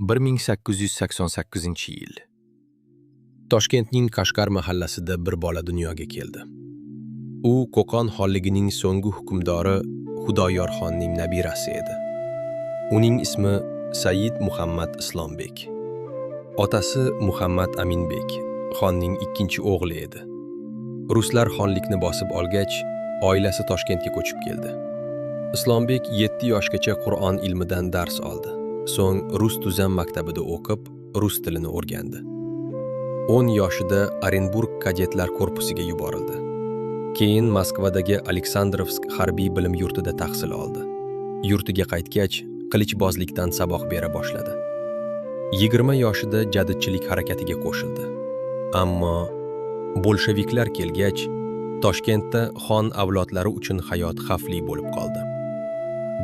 1888-yil. Toshkentning Qashqar mahallasida bir bola dunyoga keldi. U Qo'qon xonligining so'nggi hukmdori Xudoyor xonning nabirasi edi. Uning ismi Said Muhammad Islombek. Otasi Muhammad Aminbek xonning ikkinchi o'g'li edi. Ruslar xonlikni bosib olgach, oilasi Toshkentga ko'chib keldi. Islombek 7 yoshgacha Qur'on ilmidan dars oldi. So'ng rus tuzam maktabida o'qib, rus tilini o'rgandi. 10 yoshida Orenburg kadetlar korpusiga yuborildi. Keyin Moskvadagi Aleksandrovsk harbiy bilim yurtida tahsil oldi. Yurtiga qaytgach, qilichbozlikdan saboq bera boshladi. 20 yoshida jadidchilik harakatiga qo'shildi. Ammo bolsheviklar kelgach, Toshkentda xon avlodlari uchun hayot xavfli bo'lib qoldi.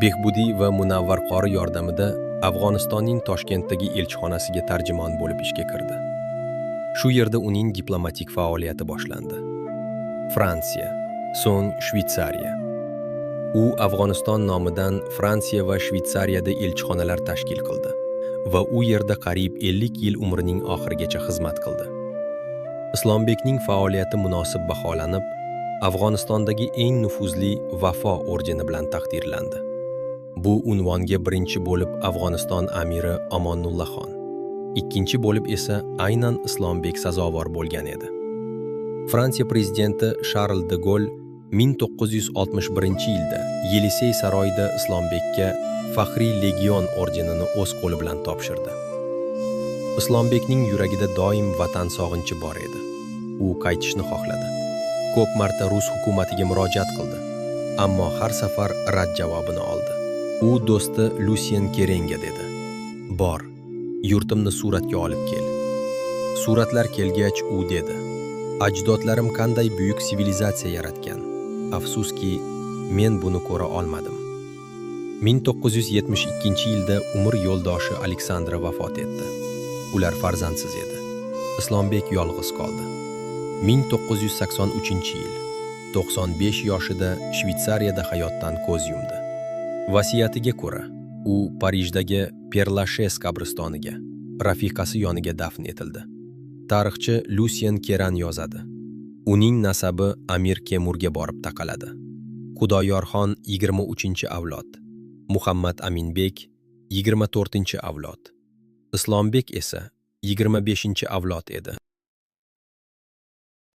Behbudiy va Munavvar qori yordamida Afg'onistonning Toshkentdagi elchixonasiga tarjimon bo'lib ishga kirdi. Shu yerda uning diplomatik faoliyati boshlandi. Fransiya, so'ng Shvetsariya. U Afg'oniston nomidan Fransiya va Shvetsariyada elchixonalar tashkil qildi va u yerda qariyb 50 yil umrining oxirigacha xizmat qildi. Islombekning faoliyati munosib baholanib, Afg'onistondagi eng nufuzli Vafo ordeni bilan taqdirlandi. Bu unvonga birinchi bo'lib Afg'oniston amiri Omonullaxon, ikkinchi bo'lib esa aynan Islombek sazovor bo'lgan edi. Fransiya prezidenti Sharl de Gol 1961-yilda Yelisey saroyida Islombekka Faxriy legion ordenini o'z qo'li bilan topshirdi. Islombekning yuragida doim vatan sog'inchi bor edi. U qaytishni xohladi. Ko'p marta rus hukumatiga murojaat qildi, ammo har safar rad javobini oldi. U do'sti Lyusien Kerenga dedi: "Bor, yurtimni suratga olib kel." Suratlar kelgach u dedi: "Ajdodlarim qanday buyuk sivilizatsiya yaratgan. Afsuski, men buni ko'ra olmadim." 1972-yilda umr yo'ldoshi Aleksandra vafot etdi. Ular farzandsiz edi. Islombek yolg'iz qoldi. 1983-yil 95 yoshida Shvetsariyada hayotdan ko'z yumdi. Vasiyatiga ko'ra, u Parijdagi Perlashes qabristoniga, rafiqasi yoniga dafn etildi. Tarixchi Lyusien Keran yozadi: "Uning nasabi Amir Temurga borib taqaladi. Xudoyorxon 23-avlod, Muhammad Aminbek 24-avlod, Islombek esa 25-avlod edi."